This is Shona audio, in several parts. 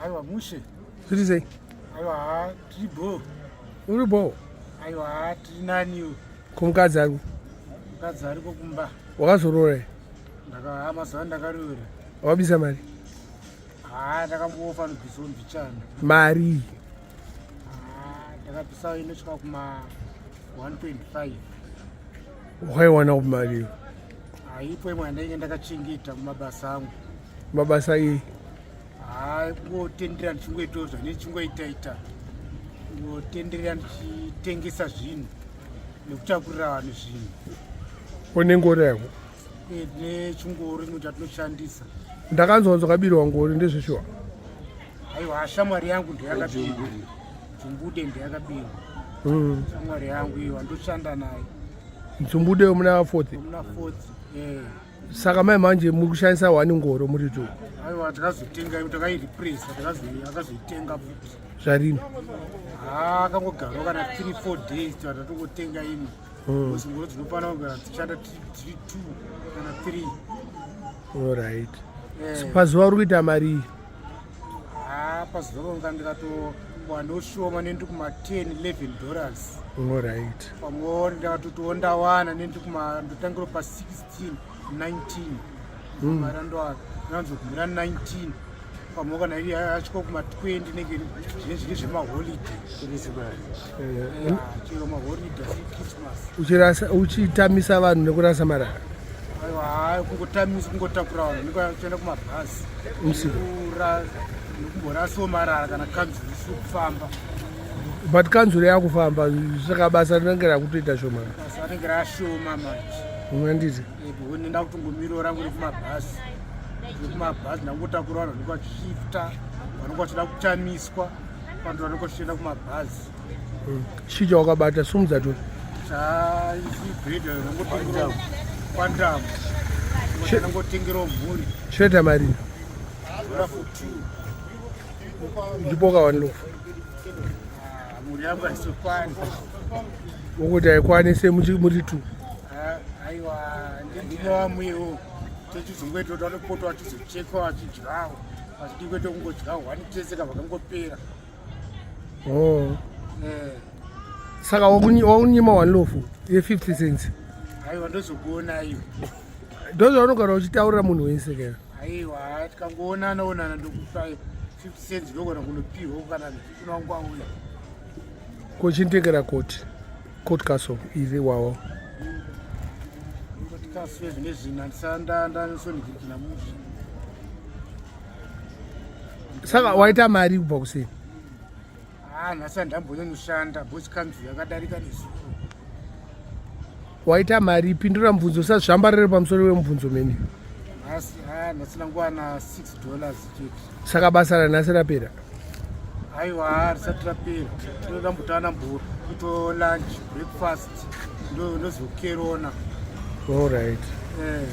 Aiwa mushe. Zviri sei? Aiwa tiri bho. Uri bho? Aiwa tiri nani. Kumukadzi ari? Mukadzi ariko kumba. Wakazoroora here? Ndaka mazuva ndakaroora. Wabisa mari? Ah, ndakambofa nobvisa mbichana. Mari? Ah, ndakabvisa inosvika kuma 1.5. Wakaiwana kupi mari iyo? Haipo imwe yandainge ndakachengeta mumabasa angu. Mabasa ei? Hayi, kungotendera ndichingoitawo zvandichingoitaita. Kungotenderera ndichitengesa zvinhu nekutakurira vanhu zvinhu. Une ngoro yako? Eh, nechingoro chimwe chatinoshandisa. Ndakanzwa kunzi wakabirwa ngoro, ndezveshuwa? Aiwa, shamwari yangu ndoyakabirwa. Dzumbude ndoyakabirwa. Shamwari yangu iyo andoshanda naye. Dzumbude muna fourth? Muna fourth, eh. Saka mai manje muri kushandisa one ngoro muri two? Aiwa, takazotenga takaireplace, akazoitenga futi. Zvarini? Haa, akangogarawo kana 3 4 days tatatongotenga imwe. Because ngoro dzinofanira kugara dzichishanda dziri 2 kana 3. Alright. Pazuva uri kuita mari? Haa, pazuva ronga ndikatowana shoma nendi kuma 10 11 dollars. Alright. Pamwe ndakatotiwo ndawana nendi kuma ndotangira pa 16 19. Mari ndanzogumira 19. Pamwe kana iri yasvika kuma 20 nenge zvinenge zvemaholiday. Chero maholiday Christmas. Uchirasa uchitamisa vanhu nekurasa marara? Aiwa, kungotamisa kungotakura vanhu nekuenda kumabhazi. Usiku. Nekumborasawo marara kana kanzuru isiri kufamba. But kanzuru yakufamba, saka basa rinenge rakutoita shoma. Basa rinenge rashoma manje. Ungandizi? Ndenda kutongomirawo rangu rekumabhazi. Rekumabhazi ndangotakura vanhu vanenge vachishifta, vanenge vachida kutamiswa, vanhu vanenge vachienda kumabhazi. Chii chawakabata? Sumudza tu. Chaibhedha nangotengerawo kwandamu. Nangotengerawo mhuri. Chinoita mari? Dollar for two. Ndipo one loaf. Mhuri yangu haisokwana. Ukuti haikwanise muri two. Aiwa, ndine vamwewo. Techizongoita kuti vanopota vachizocheka vachidyawo. Asi kwete kungodya one tese kabva kangopera. Oh. Saka wakunyima one loaf ye50 cents. Aiwa, ndozokuona iyo. Ndozvaunogara uchitaurira munhu wese ke. Aiwa, tikangoonana onana ndokupa 50 cents, ndogona kunopiwa kana kuna wangu auya. Ko chinditengera koti. Court Castle iri wawo. Court Castle zvine zvinhu handisandandasonigirikina mushe. Saka waita mari kubva kuseni? Ah, nhasi handambonyanyoshanda because kanzuru yakadarika nezuro. Waita mari? Pindura mubvunzo, usazvambarire pamusoro wemubvunzo mene. Nhasi, ah, nhasi ndangowana 6 dollars chete. Saka basa ranhasi rapera? Aiwa, risati rapera. Tinoda mbotana mbo kuto lunch, breakfast, ndozokerona. Alright. Eh.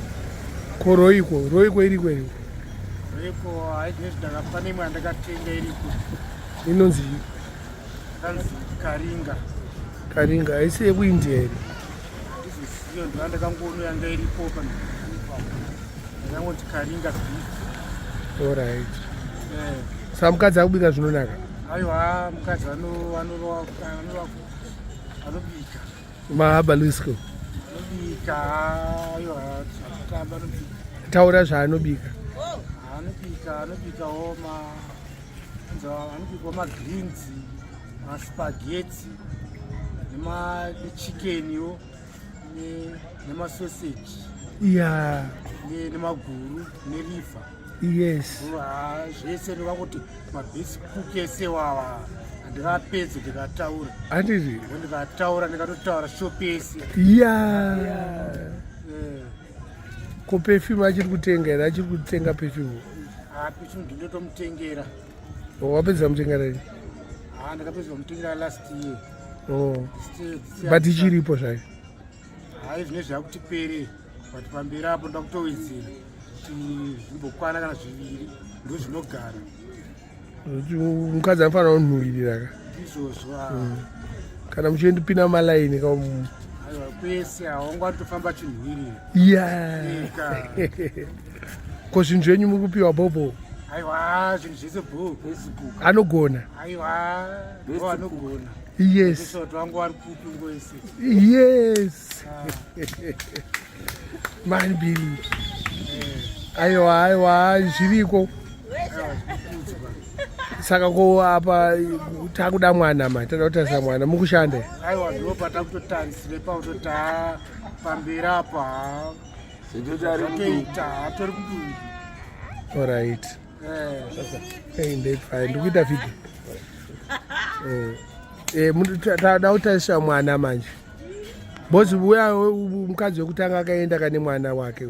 Ko roiko? Roiko iriko iriko? Roiko haidinezvi, ndakapane imwe yandakatenga iriko. Inonzi? Kanzi Karinga. Karinga haisi yekuIndia here? Ndizoziyo, ndova ndakangoona yanga iripo pa ndakangoti Karinga beef. Alright. Eh. Saka mukadzi akubika zvinonaka? Aiwa, mukadzi anorova, anobika. Mahabalisco. Anobika, aiwa, zvatotamba anobika. Taura zvaanobika. Anobika, anobikawo ma anobikawo magreens, maspaghetti, nemachickeniwo, nemasausage. Nemaguru neliver. Zvese ndikakuti mabasic cook ese wawa handingapedzi ndikataura. Handiti? Ndikataura ndikatotaura shop yese. Ko perfume achiri kutenga here? Achiri kutenga perfume? Ah, perfume ndinotomutengera. Wapedza mutenga rini? Ah, ndakapedza kumutengera last year. Oh. But ichiripo zvayo? Hai, zvine zvakuti pere, but pamberi apo ndoda kutowedzera kuti zvimbokwana kana zviviri, ndo zvinogara. Mukadzi anofanira kunhuhwirira ka. Ndizvozvo. Kana muchiendipinda mumalaini ka. Aiwa, kwese hawangu anotofamba achinhuhwirira. Ya. Ko zvinhu zvenyu muri kupiwa bobo? Aiwa, zvinhu zvese bhoo. Anogona. Aiwa, ndo anogona. Yes. Kuti vangu vari kupi ngoese. Yes. Man Billy. Aiwa, aiwa, zviriko. Saka ko apa takuda mwana mani, tada kutarisa mwana mukushanda. Aiwa, ndo patakutotarisire pakuti pamberi apa. Zvatoita, atori kudundu. Alright. Hey, ndefine, ndikuita video. Eh, tada kutarisa mwana manje. Bozi uya mukadzi wekutanga akaenda kane mwana wake.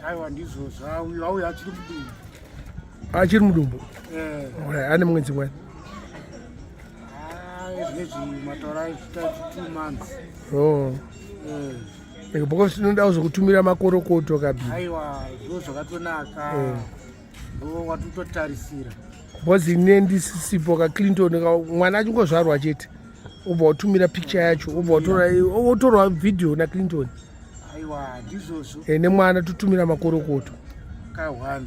Aiwa, ndizvozvo, auya auya achiri mudumbu. Achiri mudumbu? Eh. Alright, ane mwedzi mwana. Ah, zvinezvi mataura 2 months. Oh. Eh. Because tinoda kuzokutumira makorokoto kabiri. Aiwa, ndo zvakatonaka. Ndo watototarisira. Because ine ndisisipo kaClinton mwana achingozvarwa chete. Ubva watumira picture yacho, ubva watora wotorwa video naClinton. Aiwa, ndizvozvo. E, nemwana totumira makorokoto. Ka1.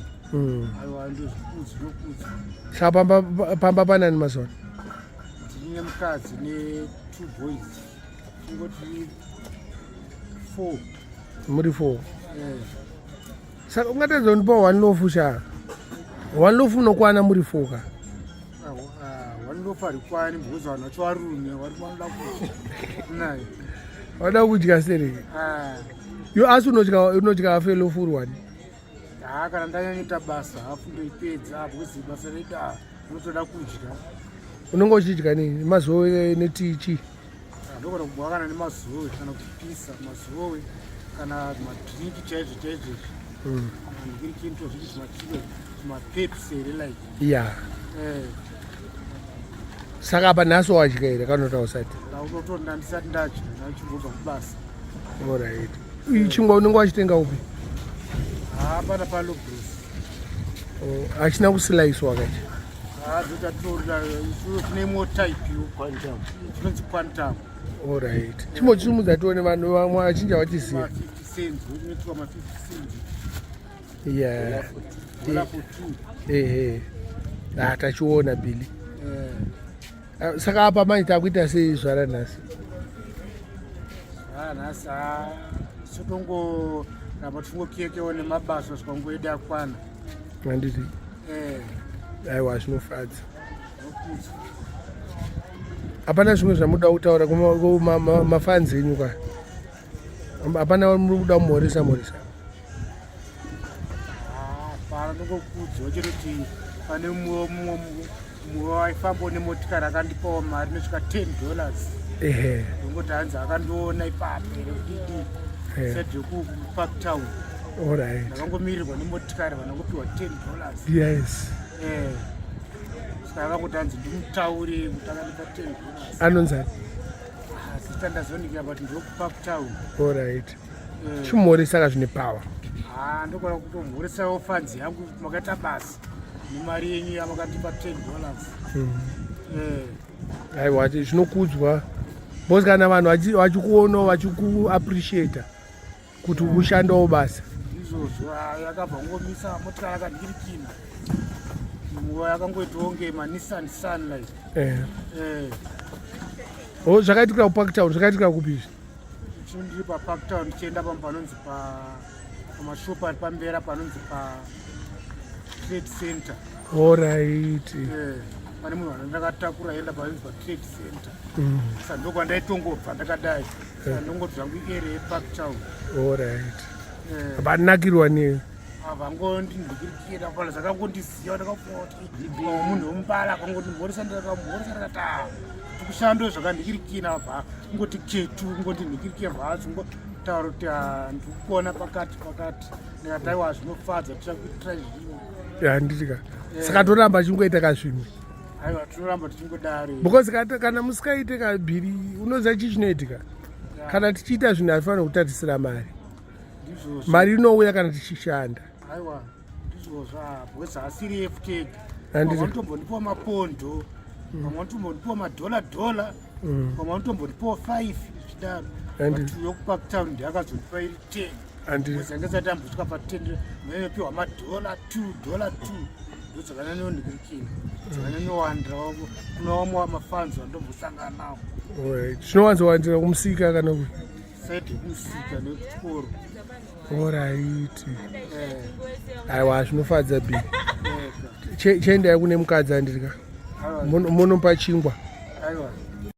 Aiwa, ndozvikudzi ndokudzi. Saka pamba pamba panani mazuva? Ndine mukadzi ne two boys. Tingoti 4. Muri 4. Eh. Saka ungatadza kundipa one loaf sha. One loaf unokwana muri 4 ka. One loaf harikwani because vanhu vacho varume vari vanoda kudya. Naye. Vada kudya sereke. Ah. Yo asi unodya hafu yeloaf uri one. Haa, kana ndanyanyoita basa hafu ndoipedza because basa redu rinotoda kudya. Unenge uchidya nini? Mazowe netichi. Ndogona kubwa kana nemazowe kana kupisa mazowe kana madrinki chaizvo chaizvo izvi. Ndikirikinto zviti zvimachiro zvimapepsi here like. Ya. Eh. Saka apa nhasi wadya here kana kuti hausati? Ndakutotonda ndisati ndadya, ndachingobva kubasa. Alright. Chingwa unenge wachitenga upi? Haa, pana palobros. Oh, hachina kusilaiswa kachi. Haa, ndotatorira isusu tine imwe type yo chinonzi Quantum. Alright. Chimbochisimudza tione, vanhu vamwe vachinji havachiziva. Ma50 cents, inoitwa ma50 cents. Dollar for two. Ehe. Ah, tachiona Billy. Eh. Ah, saka apa manje takuita sei zvara nhasi? Haa, nhasi haa sotongoramba tichingokekewo nemabasa svika nguva yedu yakwana. Handiti? Eh. Aiwa, zvinofadza. Nokudzwa. Hapana zvimwe zvamuda kutaura kumafans enyu ka? Hapana muri kuda kumhoresa mhoresa? Hapana, ndongokudzwa chero kuti pane mumwe mumwe waifambawo nemotikari akandipawo mari inosvika $10. Ndongoti hanzi akandiona ipapo here kudidi side yekuPark Town. Ndakangomirirwa nemotikari, vanangopiwa $10. Eh. Saka akangoti hanzi ndimutaure kuti akandipa $10. Anonzani? Zita ndazonikira, but ndokuPark Town. Alright. Eh. Chimhoresa ka zvine power. Haa, ndokona kutomhoresawo fans yangu kuti makaita basa nemari yenyu yamakandipa $10. Eh. Aiwa, zvinokudzwa because kana vanhu vachikuonawo vachikuappreciata kuti ukushandawo basa. Izvozvo, yakabva ngomisa motikari akandirikina nguva yakangoitawo kunge maNissan Sunlight. Eh. O, zvakaitikira kuPark Town, zvakaitikira kupi izvi? Ndiri paPark Town ndichienda pamwe panonzi pamashopu ari pambera panonzi pa Trade Center. Alright. Eh, pane munhu andakatakura enda panonzi paTrade Center. Saka ndokwandaitongoobva ndakadai, saka ndongoti zvangu area yePark Town. Alright. Eh. Vanakirwa neyo. Vangondindikirikira pala zvakangondiziva, ndakafunga kuti munhu wemubala akangondimhoresa, ndakamhoresa, ndakati a tikushando zvakandikirikina, bva kungoti ketu kungondindikirikira, bva zvingtaura kuti ndikuona pakati pakati, ndikati aiwa, zvinofadza, tichakuitirai zvimwe. Handitika, saka toramba achingoita kazvimwe. Aiwa, tinoramba tichingodaro. Because kana musikaite kabhiri, unoziva chii chinoitika? Kana tichiita zvinhu hatifanira kutarisira mari. Ndizvozvo. Mari inouya kana tichishanda. Aiwa, ndizvozvo, because asiri efteg. Handiti. Vamwe vanotombondipawo mapondo, vamwe vanotombondipawo madhola dhola, vamwe vanotombondipawo 5 zvidaro. Handiti. But yokuPark Town ndiyakazondipa iri 10. Andizange sati ambosvika pa 10 maipiwa madhola 2 dollar 2 ndodzakanyanyonhikirikina dzakanyanyowandira kuna vamwe mafans vandombosangana nawo. Zvinowanzowandira kumusika kana ku side yekumusika nekuchikoro. Alright. Aiwa, zvinofadza b. Chiendai kune mukadzi, andirika, munopa chingwa. Aiwa.